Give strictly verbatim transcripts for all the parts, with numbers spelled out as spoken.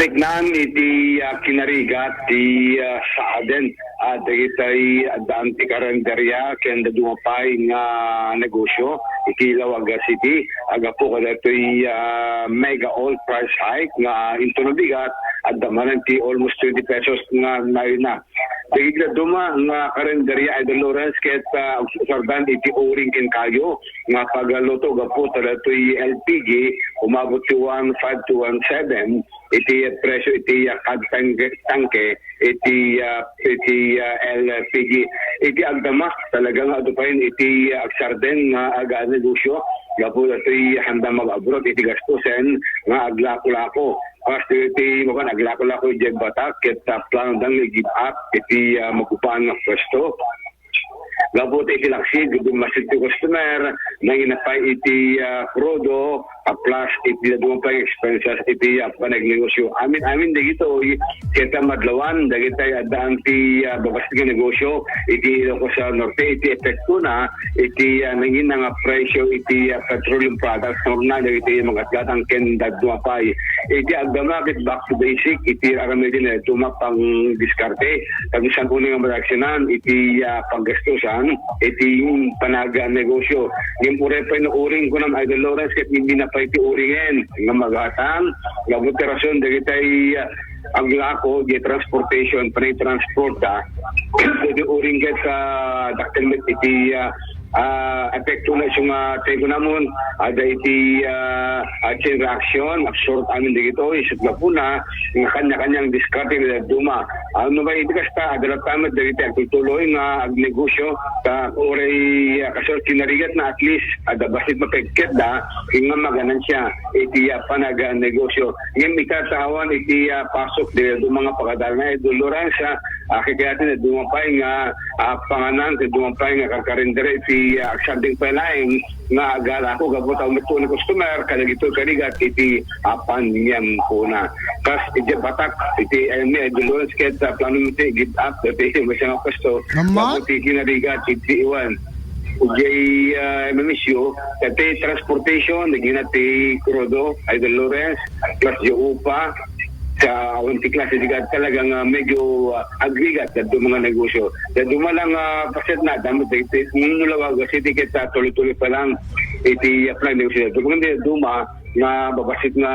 Tiknan iti, ah, kinarigat ti, ah, saaden, ah, dagitay addaan ti karinderya ken dadduma pay nga negosyo iti Laoag City. Agapu kadatoy, ah, mega oil price hike nga inton nabigat, adda manen ti almost twenty pesos nga nayna. Dagiti dadduma nga karinderya, Idol Lawrence, ket, ah, usardan iti uring ken kayo nga pagluto gapu ta datoy L P G, umabot ti one five to one seven iti presyo iti, ah, kad tangke, tangke iti, ah, iti, ah, L P G. Iti agdama, talaga nga adu pay iti, ah, agsarden nga agnegosyo gapu datoy handang mag-abroad iti gastusen nga aglako-lako. Kas iti, mapan aglako-lako iti batak, ket, ah, plano dang i-give up iti, ah, magupahan nga pwesto. Gapu iti laksi, bimmasit ti customer, nangina pay iti, ah, krudo, ah, plus iti dadduma pay expenses iti, ah, panagnegosyo. Amin-amin dagitoy, ket, ah, madlawan, dagitay addaan ti, ah, babassit nga negosyo iti Ilocos, ah, Norte, iti epektona iti, ah, nangina nga presyo iti, ah, petroleum products, nga dagiti magatgatang ken dadduma pay. Iti agdama ket back to basic, iti aramiden nga dadduma pangdiskarte. Tapno saan unay nga madaksenan iti, ah, paggastusan iti panagnegosyo. Ngem uray pay no uring, kunam, Idol Lawrence, ket hindi na pay ti uringen nga magatang. Gapu ti rason dagitay, ah, aglako, di transportation, panay transport, ah. Pwede uring ket, ah, dakkel met iti, ah, ah, epekto na isu nga tayo namon, ada iti, ah, ah, chain reaction, absorb amin dagito, isut na puna, nga kanya-kanyang diskarte nga duma. Ano ba iti kasta, adala tamat dagiti agtultuloy nga agnegosyo, ta uray, ah, kasal kinarigat na at least, ada basit mapegket da, nga maganansya, iti, ah, panagnegosyo. Ngem ita taawan iti, ah, pasok, di, do mga pagkadal na, eh, Dolores, ah, ah, kikaya ti, duma pay nga, ah, panganan, ti duma pay nga karkarindere, iti, ah, agsarding pay laeng, nga agalako gapu ta umitto ni customer, kadagito karigat iti apan niyam kuna. Kas iti batak, iti, eh, ni Idol Lawrence, ket, ah, plano mi ti give up, iti, iti, iti, iti, pwesto. Naman? Gapu ti kinarigat, iti iwan. Ujay, ah, M M S U, iti transportation, nagina ti krudo, Idol Lawrence, plus di upa, sa awan ti klase di gat-, talagang, ah, medyo, ah, agrigat dadto mga negosyo. Dadto man lang, ah, paset na, damo ti, ti, nung nulawaga, city kita, tuloy-tuloy pa lang, iti, ah, plan negosyo. Dadto man di, duma, nga babasit nga,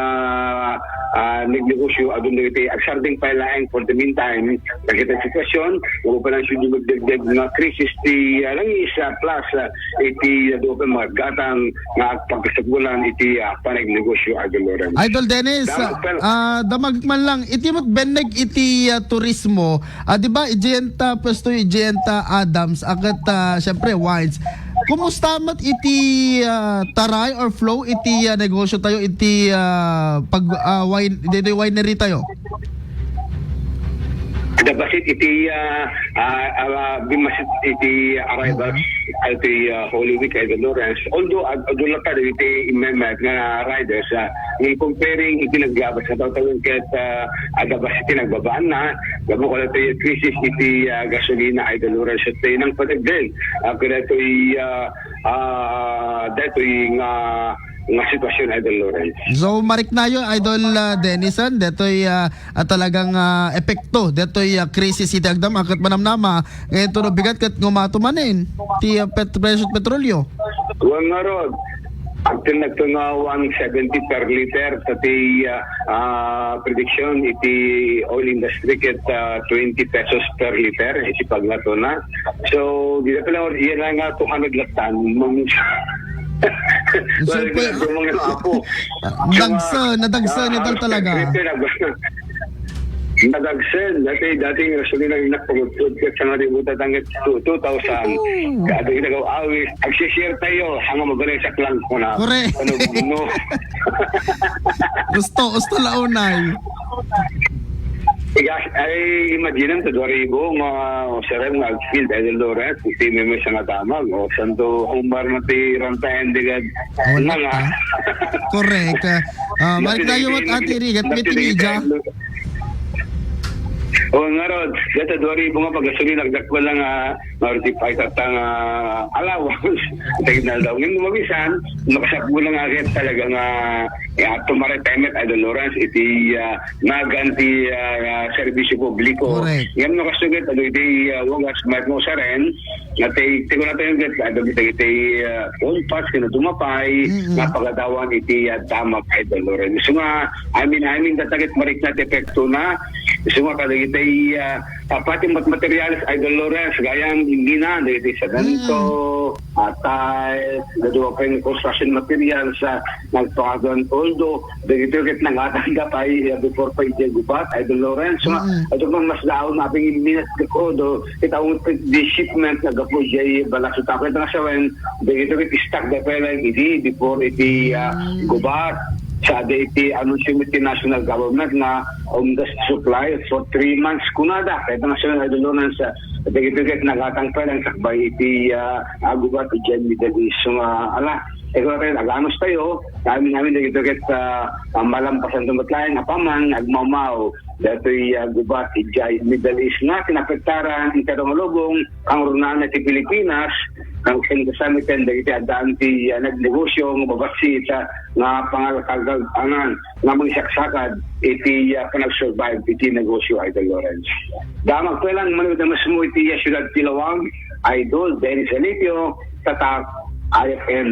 ah, nagnegosyo, adun dagiti agsarding pay laeng for the meantime, dagiti sitwasyon, ulo pa lang siya dumagdagdag nga krisis ti, ah, langis, ah, plus, ah, iti, ah, doon pa mga gatang nga agpagkasagwalan iti, ah, panagnegosyo, Idol Lawrence. Idol Dennis, Dama, ah, pel- ah, damag man lang, iti met benneg iti, ah, turismo, ah, di ba, ijenta, pwesto ijenta, Adams, akat, ah, syempre, wines. Kumusta met iti, ah, taray or flow iti, ah, negosyo tayo, iti, ah, pag, ah, wine, ditoy winery tayo? Dabasit iti, ah, ah, ah, bimmasit iti arrival, iti, ah, Holy Week, Idol Lawrence. Although, ag-, agulata iti imemet nga riders, ah, in comparing iti naglabas nga taw-tawen ket, ah, adabasit iti nagbabaan na, gapu kada iti krisis iti, ah, gasolina, Idol Lawrence, iti nang padagdag. Ah, kada ito'y, ah, ah, datoy nga, nga sitwasyon, Idol Lawrence. So, mariknayo, Idol, ah, Denison, datoy, ah, ah, talagang, ah, epekto, datoy, ah, krisis iti agdama, ket manamnama, ngayon to bigat ket ngumato manen, ti, ah, pet-, presyo petrolyo. Wan nga rod, agtun nagto nga one seventy per liter, sa ti, ah, ah, prediction iti oil industry ket, ah, twenty pesos per liter, iti paglato na. So, di na pala, iyan nga two hundred laktan. Mang-, So, well, pwe-, mga apo. Dagsa, nadagsa, ah, nidal talaga. Nadagsa, dati, dati yung gasolina yung nakapagod, kaya sa nga rin mo tatanggal two, two thousand. Oo. Kaya ito yung nagawa, awis, agsishare tayo, hanggang mabalay sa klang ko na. Correct. Ano, no? Gusto, gusto launay. Igas, ay, imagine ang tadwaribo nga, o, sarang nga agfield, Idol Lawrence, iti may may sangadamag, o, santo, umbar na ti rantayan, digad, wala nga. Correct. Ah, ah, balik tayo at Ate Rigat, may tinidya. O nga, Rod, data dua ribu nga paggasolina, agdakkel lang nga, nga roti pa itata nga allowance. Tayo na daw. Ngayon, mabisan, makasakbo lang agad talaga nga, eh, ato maretemet, Idol Lawrence, iti, ah, nagan ti, ah, serbisyo publiko. Correct. Yan, makasugat, ano, iti, ah, wagas, mayat mo sa ren, nga tay, tayo na tayo, agad, ano, iti, iti, ah, phone pass, kina dumapay, Mm-mm. nga pagadawan, iti, ah, damak, Idol Lawrence. So nga, amin-amin, tatagit, marikna, ti epekto na, So nga kadagitay, ah, ah, pati mat-, materials, Idol Lawrence, gayam gina, dagiti semento, ah, tiles, dagiti construction materials, ah, nagpakadon. Although, dagiti ket nangatanda pay, ah, before pa idiay gubat, Idol Lawrence. So, Mm. ito pang mas daon, aping minutes ka ko, do, kita ang the shipment na gapu idiay balas. Tapos ito nga sawen, dagiti ket stock da pay lang idi before iti, ah, Mm. gubat. Sa iti anunsyo iti national government nga, um, the supply for three months kunada. Kaya nga siya, Idol Lawrence, ah, dagiti ket nagatang pa lang sakbay iti, ah, agubat iti Middle East. So, ah, ala, ikaw rin, aganus tayo, kami namin dagiti ket, ah, ang malampasan tumatlayan, apaman, agmamaw, datoy, ah, gubat iti Middle East nga, kinapektaran, iti nga lubong, ang runana ti Pilipinas, ang sendasamitan, dagiti addaan ti, ah, nagnegosyo, nga babassit, ah, nga pangalkagag-anan nga mangsaksakad iti, ah, panagsurvive iti negosyo, Idol Lawrence. Damag ko lang, manunod na mismo iti, ah, siyudad ti Laoag, Idol Dennis Alipio, Tatak, I F M.